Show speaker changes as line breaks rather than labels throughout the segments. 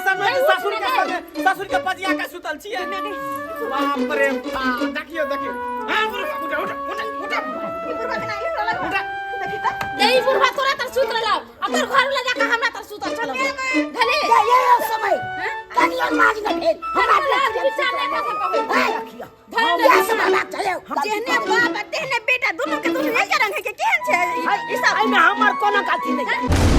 समझ ससुर के संगे ससुर के पजिया के सुतल छियै। बाप रे बाप, देखियो देखियो। हां बुढ़वा, उठ उठ उठ उठ।
ई बुढ़वा के नहीं हमरा लग
उठ।
देखी त।
ए ई बुढ़वा तोरा तर सुत रहल आ तोर घर वाला जाके हमरा तर सुतल छल धले।
ये ये समय कनियो लाज न भेल हमरा।
लाज विचार नहि भऽ सकबै।
हे
धले।
इएह सब हेबाक चाहिए।
जेहने बाप आ तेहने बेटा, दुनू के दुनू एके रंग है के केहन छै ई सब?
एहिमे हमर कोनो गलती नहि है।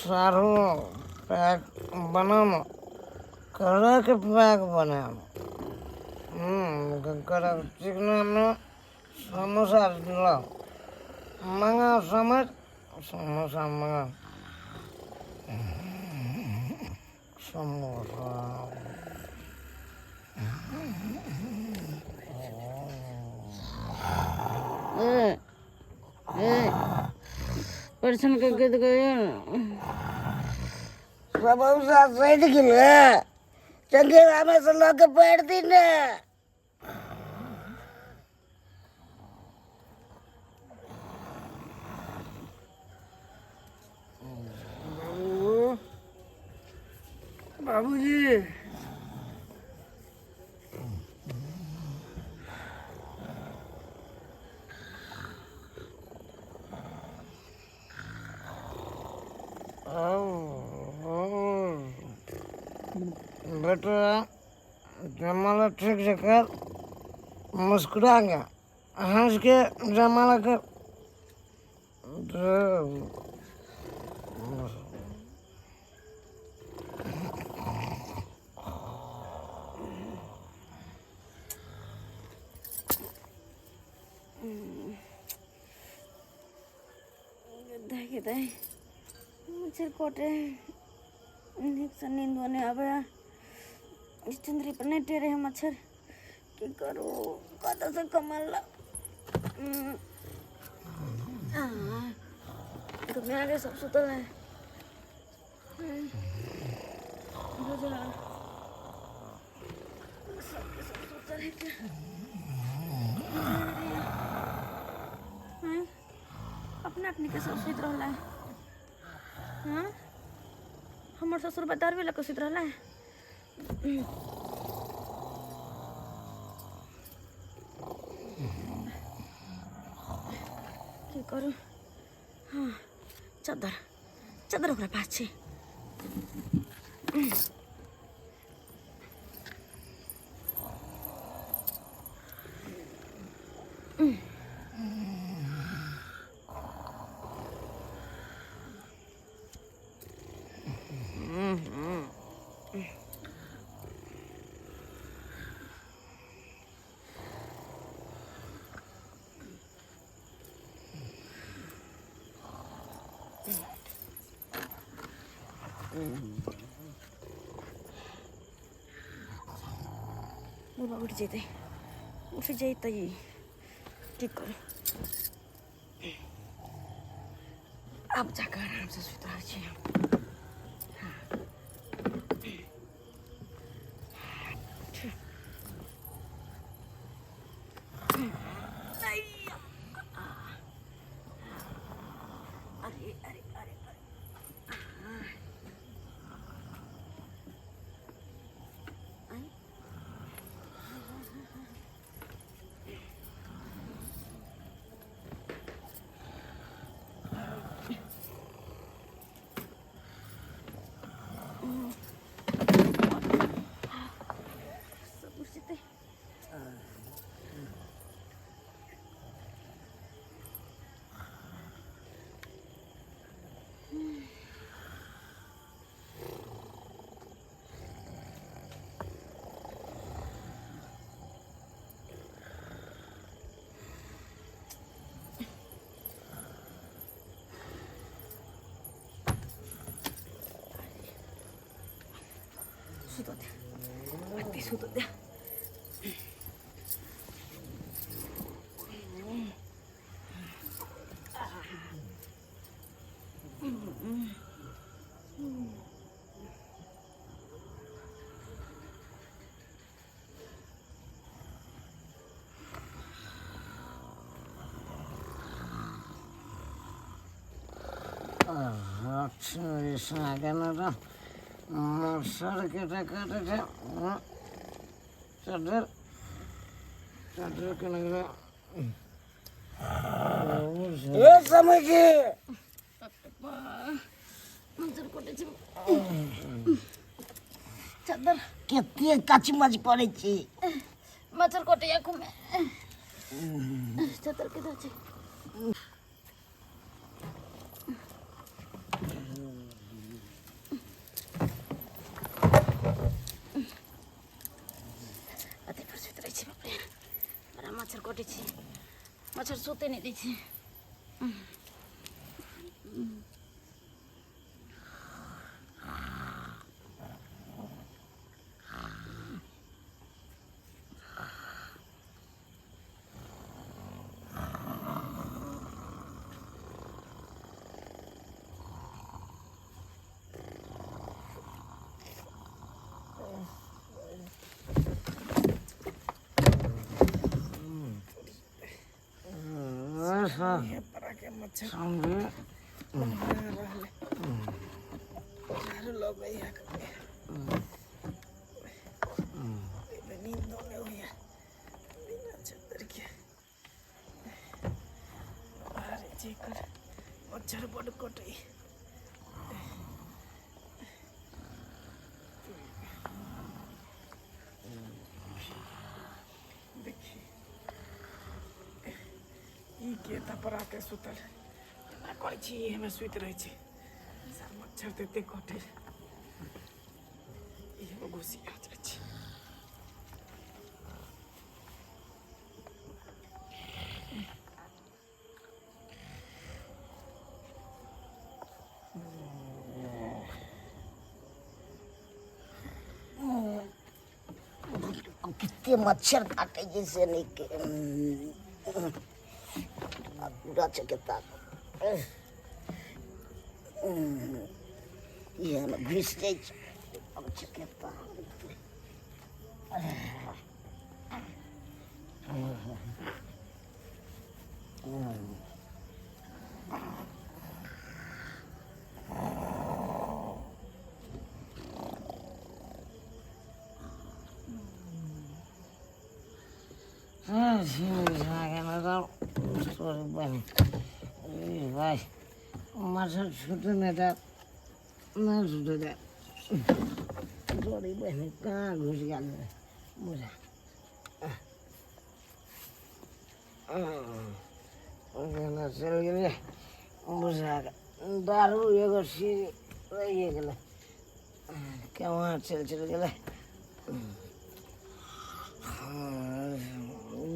सारू पैक बनाम, कड़क पैक बनाम। कड़क चिकना में समोसा लाओ, मंगा समझ, समोसा मंगा, समोसा।
परेशान करके तो गए।
समोसा सैद गेलै, चंगेरा में से लऽ के पढ़ दिन।
बाबू, बाबूजी। बेटा, जमाला ठीक से कर, मुस्कुरा गया, हंस के जमाला कर।
देखि दे, मच्छर कटे, नीकसँ नींदो नहि आबैए। चुन्दरी पर नहि टेरे है मच्छर। की करू, कतऽसँ कमल माय सब सुतल है। सबके सब सुतल है। अपना अपने के सब सुति रहला है। हाँ, हमर ससुर दारुए लऽ कऽ सुति रहला है। की करू? हाँ, चद्दर, चद्दर ओकरा पास छै। बुढ़बा उठि जेतै, उठि जेतै। की करू, आब जाकऽ आरामसँ सुति रहल छी हम। सुतऽ दे, एते सुतऽ दे।
मच्छर केटे काटे छै। चद्दर चद्दर केना गेलै? ए समय के
मच्छर कटै छै, चद्दर
कते कचमच करै छी।
मच्छर कटैया खूबे। चद्दर किधर छै? अते पर सुति रहै छी। बाप रे, बड़ा मच्छर कटै छै, मच्छर सुते नहि दै छै।
के मच्छर रहले, झाड़ू लगैया, नींदो नहि होइया बिना चद्दर के। अरे जेकर मच्छर बड कटै। देखी, ई के थपड़ा के सुतल एना करै छी, एहिमे सुति रहै छी। सर, मच्छर तऽ एते कटै, इहो घुसिया जाइ छै।
कते मच्छर काटै छै से नहि के पूरा चकेता इएहमे घुसि जाइ छै। आब चकेता भाइ, मच्छर छुटै नहि दे, नहि छुटै दे। तोरी बहिन, कहाँ घुसि गेल बुझा? चलि गेलै बुझा। दारू एगो सीढ़ी रहिए गेलै, केना चलि चलि गेलै?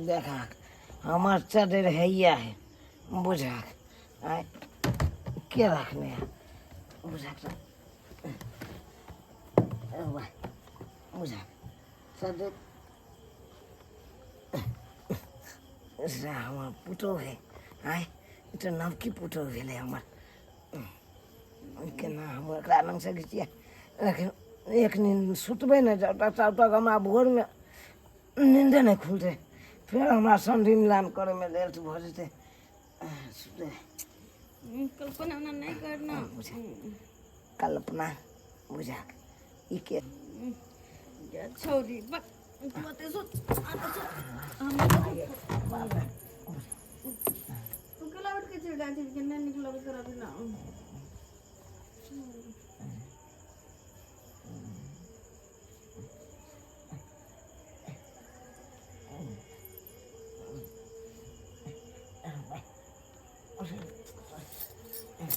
देखा, हमर चद्दर हैया है बुझा। आँय, के रखने है बुझा? बुझा चद्दर से हमर पुतोहु है। आँय, ई तऽ नवकी पुतोहु भेलै हमर। केना हम एकरा लग सकै छियै? लेकिन एक नींद सुतबै नहि जब तक, तब तक हमरा भोरमे नींदे नहि खुलतै। फेर हमरा संधि मिलान करैमे लेट भऽ जेतै। सुतै
कल्पना उना नहीं करना।
बुझा, कल्पना बुझा, ई के
छौरी बक मते सुत, आते सुत। हम तू केला उठ के चल जाइ छी के नहि नीक लगै तोरा बिना?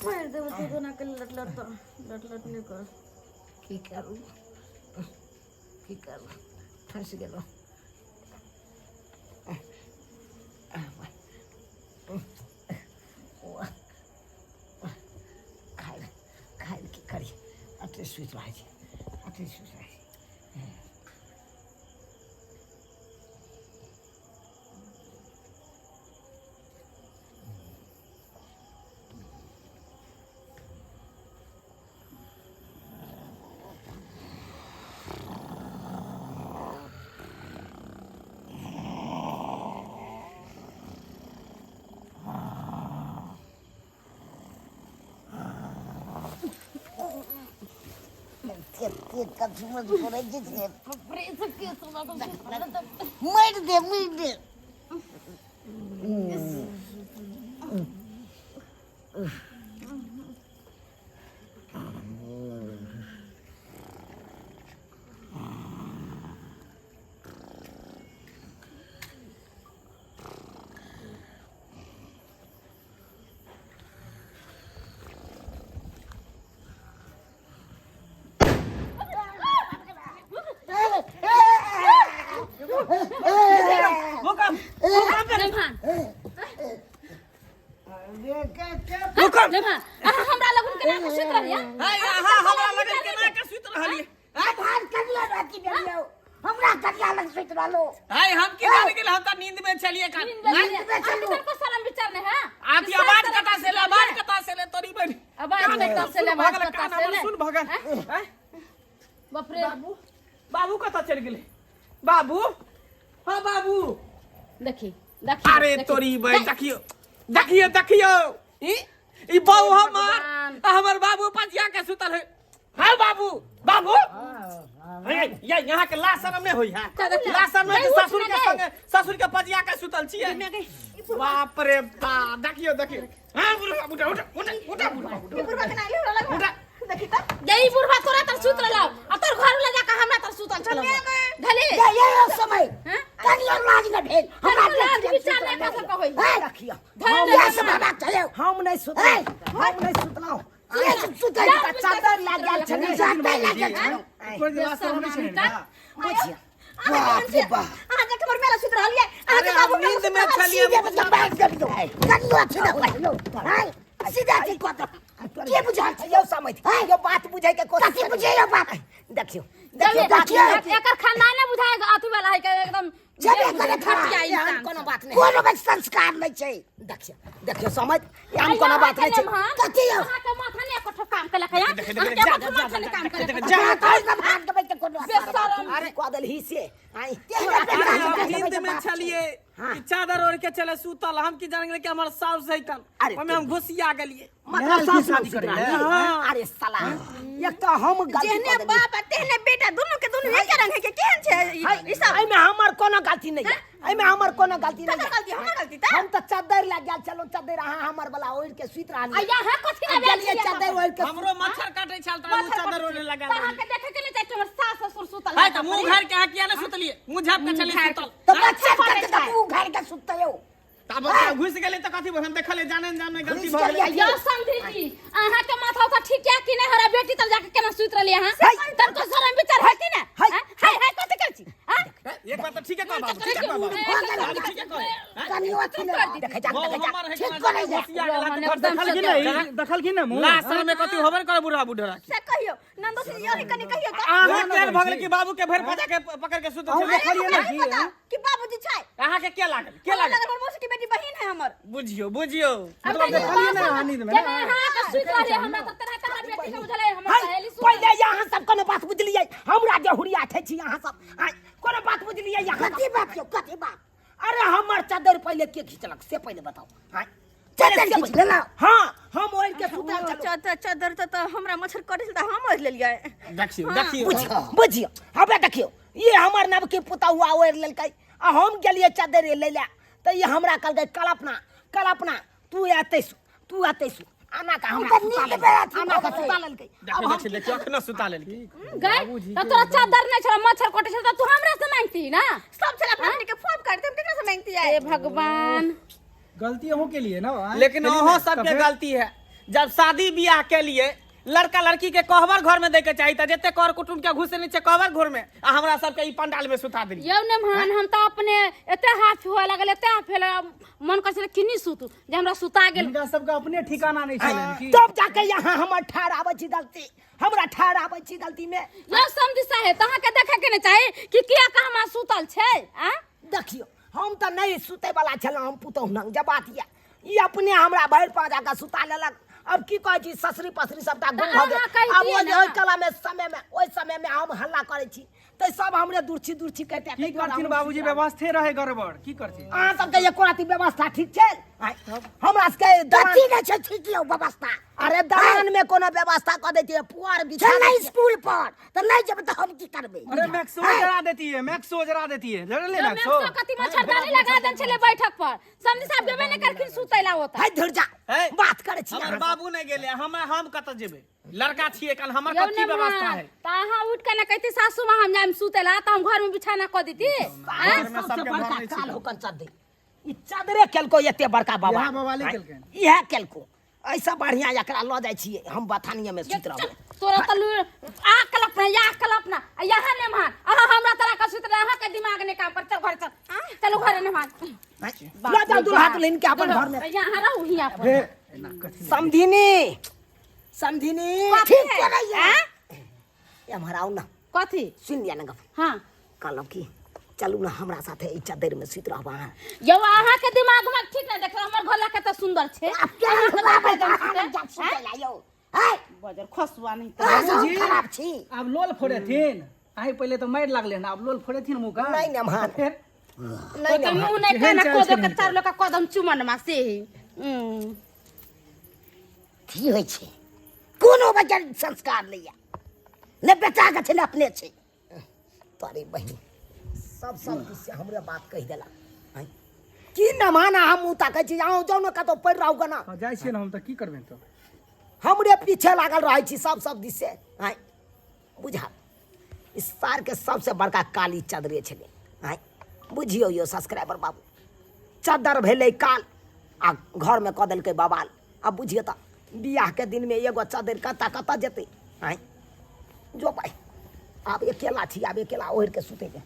मारि देबो तू कोना के। लट लट तऽ लट लट नहि कर।
की करू, की करू, फँसि गेलहुँ। खाइ खाइ, की करी? अते सुति रहै छी, अते सुति रहै छी। मरि दे मरि दे।
भूकंप
लेमान
भूकंप।
लेमान, अहाँ हमरा लगन केना के सुति रहलियै?
हाय, अहाँ हमरा लगन केना के सुति रहलियै?
आधार करिया राति में हमरा करिया लग सुति रहलो।
हाय, हम की जाने गेल, हम त नींद में छलियै कान।
नींद में
नींद में
छलियै।
छलू।
अहाँ शरम विचार नहि है?
आथी आवाज कता से ले, आवाज कता से ले तोरी बन।
आवाज कता से ले, आवाज कता से ले।
सुन भगन। हैं?
बाप रे।
बाबू, बाबू कता चल गेले? बाबू, हाँ बाबू।
देखी देखी।
अरे तोरी बहन, देखियो देखियो देखियो, ई ई बहु हमर हमर बाबू पजिया के सुतल है। हाँ बाबू, बाबू, ये यहाँ के लाश शरम नहीं होई है। लाश शरम नहीं, ससुर के संगे ससुर के पजिया के सुतल छियै। बाप रे बाप, देखियो देखियो। हाँ बुढ़ा उठा उठा उठा उठा बुढ़ा
ई बुढ़वा के नाली होला
उठा।
देखी त
यही बुढ़वा तोरा तर सुत रहलौ आ तोर घर वाला जाके हमरा तर सुतल छलौ। धले
ये ये समय
हैं?
कनियो लाज न भेल हमरा।
कनियो लाज विचार नहि कऽ सकै होई।
रखियो
धरे
हम सब बात चाहिए। हम नहीं सुतलहुँ, हम नहीं सुतलहुँ। ये सब सुतै चादर लागल छलै, चादर लागल छलै। बुझियो, बाप रे बाप।
अहाँ जे खबर मेला सुत रहलियै, अहाँ के बाबू
नींद में छलियै।
सीधे मतलब बैठ जबियो, कनियो अच्छी न होई। हाय, सीधा ठीक कऽ दो। के बुझाल छै यौ समझ? यौ बात बुझै के कोशिश कथी बुझै यौ बात? देखियो देखियो देखियो,
एकर खानदान नहि बुझाय अथी वाला है के एकदम
छेबे करे
घटिया
एहन
इंसान।
कोनो बात नहि, कोनो बात संस्कार नहि छै। देखियो देखियो समझ, एहन कोनो बात नहि छै। कथी यौ?
अहाँके माथा नहि एको ठो काम केलक है? अहाँके एको ठो माथा नहि काम केलक?
जा
भाग देबै तऽ कोनो
बेशरम।
अरे कऽ देलही से। आइ
अरे हम नींद में छलिए, चादर ओढ़ के चले सुतल। हम की जान गेलियै कि हमर साउस है कन, ओमे हम घुसिया गेलियै।
मतलब सास शादी करे। अरे साला, एक तो हम गलती
जेहने
कऽ देलियै।
बाप आ तेहने बेटा, दुनू के दुनू एके रंग है के। केहन छै ई सब?
एहिमे हमर कोनो गलती नहि है, एहिमे हमर कोनो गलती नहीं
ककर
है।
गलती? हमर गलती त
हम तऽ चद्दर लग गेल छलहुँ, चद्दर अहाँ हमर वाला ओढ़ि के सुति रहलियै।
आ यहाँ कथी
आ
लए
गेलियै चद्दर ओढ़ि के।
हमरो मच्छर काटे छल त उ चादर ओढ़े लगा।
अहाँके देखे के नहि चाही हमर सास ससुर सुतल।
है त मुंह घर के अहाँ किया ने सुतलियै? मुंह झाप के छलियै सुतल।
तऽ मच्छर कटतै तऽ मुँह घारि के सुततै यौ।
तब ओकरा घुसि गेलै तऽ कथी हम देखलियै, जाने जाने गलती
घुसि
भऽ गेलै।
गेलियै।
यौ समधी जी, अहाँके माथा उथा ठीक है कि नहि? हमरा बेटी तर जाके केना सुति रहलियै अहाँ? तनको शरम विचार है कि नहि?
है।
हाय हाय, कथी करै छी? हाँ?
एक बात तऽ ठीके कह बाबू, ठीके कह बाबू, ठीके कह।
कनियो अथी नहि देखै जा,
बहु
देखै जा।
हमर है।
ठीक करै जा।
घुसिया गेला तऽ घर
एकदम
देखल
से
कि नहि?
देखल की ने मुँह?
लाशर में कथी होबे ने करे बुढ़ा बुढ़ा
से कहियो नंदो से, यही कनी कहियो त।
अहाँ केहन भऽ गेल कि बाबू के भरि पजा के पकड़ के सुतल
अहूँ
छलियै?
देखलियै ने
हमरा
की?
पता कि बाबूजी छै।
अहाँ के के लागल, के
हमरा
लागल?
लागल हमर मौसी के बेटी, बहिन है हमर।
बुझियो बुझियो।
अब
देखलियै ने अहाँ नींद में
जेना
ने?
अहाँके सुति रहलियै हमरा तर तेना हमरा बेटी के बुझलै हमर
है,
सहेली सुतल।
पहिले अहाँ सब कोनो बात बुझलियै? हमरा जे हुरिया छै छी अहाँ सब, आँय, कोनो बात बुझलियै अहाँ? कथी बात यौ, कथी बात? अरे हमर चादर पहिले के खींचलक से पहिले बताउ। आँय, चादर खींच लेलौ? हाँ, हम ओढ़ि के सुतल छलहुँ।
चादर चादर त हमरा मच्छर कटै छल त हम ओढ़ि लेलियै।
देखियो देखियो।
बुझियो बुझियो, हबे देखियो, ये हमर नवकी पुतहुआ ओढ़ि लेलकै आ हम गेलियै चादर लै लए तऽ ई हमरा कहलकै कल्पना कल्पना, तू एतै सु, तू एतै सु। आना के हमरा सुता लेलकै, आना के सुता लेलकै। अब हम
देखियो देखियो, अखनो सुता लेलकै।
गै त तोरा चादर नहि छल, मच्छर कटै छल त तू हमरा से मांगती ना?
सब छल अपना अपने के फोन करते, हम केकरा से मांगती
हे भगवान।
गलती अहूँ के लिए ना आँय?
लेकिन अहों सबके गलती है। जब शादी बियाह के लिए लड़का लड़की के कहबर घर में दे के चाहिए था, जते कर कुटुम के घुसे नीचे कहबर घर में, आ हमरा सबके ई पंडाल में सुता देली।
यौ नेमहान, हम तऽ अपने एते हाथ हुए लागल, एते हाथ हुए लागल, मन करै छलै किनी सुतू जे हमरा सुता गेल।
हिनका सबके अपने ठिकाना नहि छलनि की?
तब जाके यहाँ हमर ठाढ़ आबै छी गलती, हमरा ठाढ़ आबै छी गलती में।
यौ समधी साहेब, तऽ अहाँके देखै देखे के ने चाही कि किया का हमरा सुतल छै आ
देखियौ हम तऽ नहि सुतै वाला छलहुँ हम पुतहु नंग जे बात यऽ ई अपने हमरा भरि पाँजा कऽ सुता लेलक। अब की कहै छी, ससरी पसरी सबटा गुम भऽ गेल।
अहाँ कहितियै
आब ओ जे
ने।
ओहि कला में समय में ओहि समय में हम हल्ला करै छी तऽ सब हमरे दुर्छी दुर्छी कहिते।
की करथिन बाबूजी, व्यवस्थे रहे गड़बड़, की करथिन?
अहाँ सबके एको राति व्यवस्था ठीक छै? आँय, हमरा सबके दलान
कथी नहि छै ठीक यौ व्यवस्था?
अरे दलान में कोनो व्यवस्था कऽ दैतियै, पुआर बिछा
चल
दैतियै।
स्कूल पर तऽ नहि जेबै तऽ हम की करबै?
अरे मैक्सो जरा देती है, मैक्सो जरा देती है, जरा ले मैक्सो।
मैक्सो कथी, मच्छरदानी लगा देन छलै बैठक पर, समझी साहब गेबे नहि करखिन सुतै ला ओतऽ।
है धुर जा,
है।
बात करै छी
हमर
अहाँ सब।
बाबू नहि गेलै, हम कतऽ जेबै? लड़का छियै कल, हमर
यौ
कथी
ने
व्यवस्था
माँ,
है?
तऽ अहाँ उठि कऽ ने कहिती सासू माँ हम जायब सुतै ला, तऽ हम घर में बिछाना कऽ देती।
सारे
घरमे
सबसे
सबके
बड़का
घर नहि
काल
छै।
होकन चद्दर, ई चदरे केलको एते बड़का बाबा।
इएह बवाले केलकनि।
इएह केलको। ऐसा बढ़िया एकरा लऽ जाइ छियै हम, बथानिये में सुति रहबै।
तोरा तऽ लू आ कलपना या कलपना आ यहाँ ने मान, अहाँ हमरा तरह का सुत रहे, अहाँ के दिमाग ने काम कर। चल घर चल, चलो घर ने मान।
लऽ जाउ दुल्हा दुल्हिन के अपन घर में।
यहाँ रहू हियाँ पर।
समधिनी, समधिनी।
ठीक करैया।
एम्हर आउ ना।
कथी?
सुनि लिअ ने गप।
हाँ।
कहलहुँ कि चलू ने हमरा साथे, ई चद्दर में सुति रहब अहाँ।
यौ, अहाँ के दिमाग में ठीक नहीं देख, हमर घर कते सुंदर छै।
आब केहन खुआबै तऽ अहाँ लग जायब सुतै ला यौ? है
बजर खसुआ नहीं।
अहाँ सब
बाबूजी।
खराब छी।
आब लोल फोड़ेथिन? आइ पहिले तऽ मारि लागले ने, आब लोल फोड़ेथिन मुँह का?
नहि ने मान।
फेर
नहि ने
तो
मान।
मुंह नहीं
केहन
काना
चाल
को
छै
दे के
हिनकर?
चार लोग का कदम चुमन मा से ही।
की होइ छै, कोनो बच्चा संस्कार नहि यऽ ने, बेटाके छै ने अपने छै।
तोरे बहिन सब सब दिस से हमरे बात कहि देला। आँय? की नमाना हम मुँह ताकै छी, अहूँ जाउ ने कतौ पड़ि रहू गना।
हँ, जाइ छियै ने हम तऽ की करबै तऽ?
हमरे पीछे लागल रहै छी सब सब दिस से। आँय बुझा, इस सार के सबसे बड़का काली चदरे छलै। आँय बुझियौ यौ सब्सक्राइबर बाबू, चदर भेलै काल आ घरमे कऽ देलकै बवाल। आब बुझियौ तऽ बियाहके दिनमे एगो चदरि कतऽ कतऽ जेतै? आँय जो भाइ, आब अकेला छी, आब अकेला ओढ़ि के सुतेबै।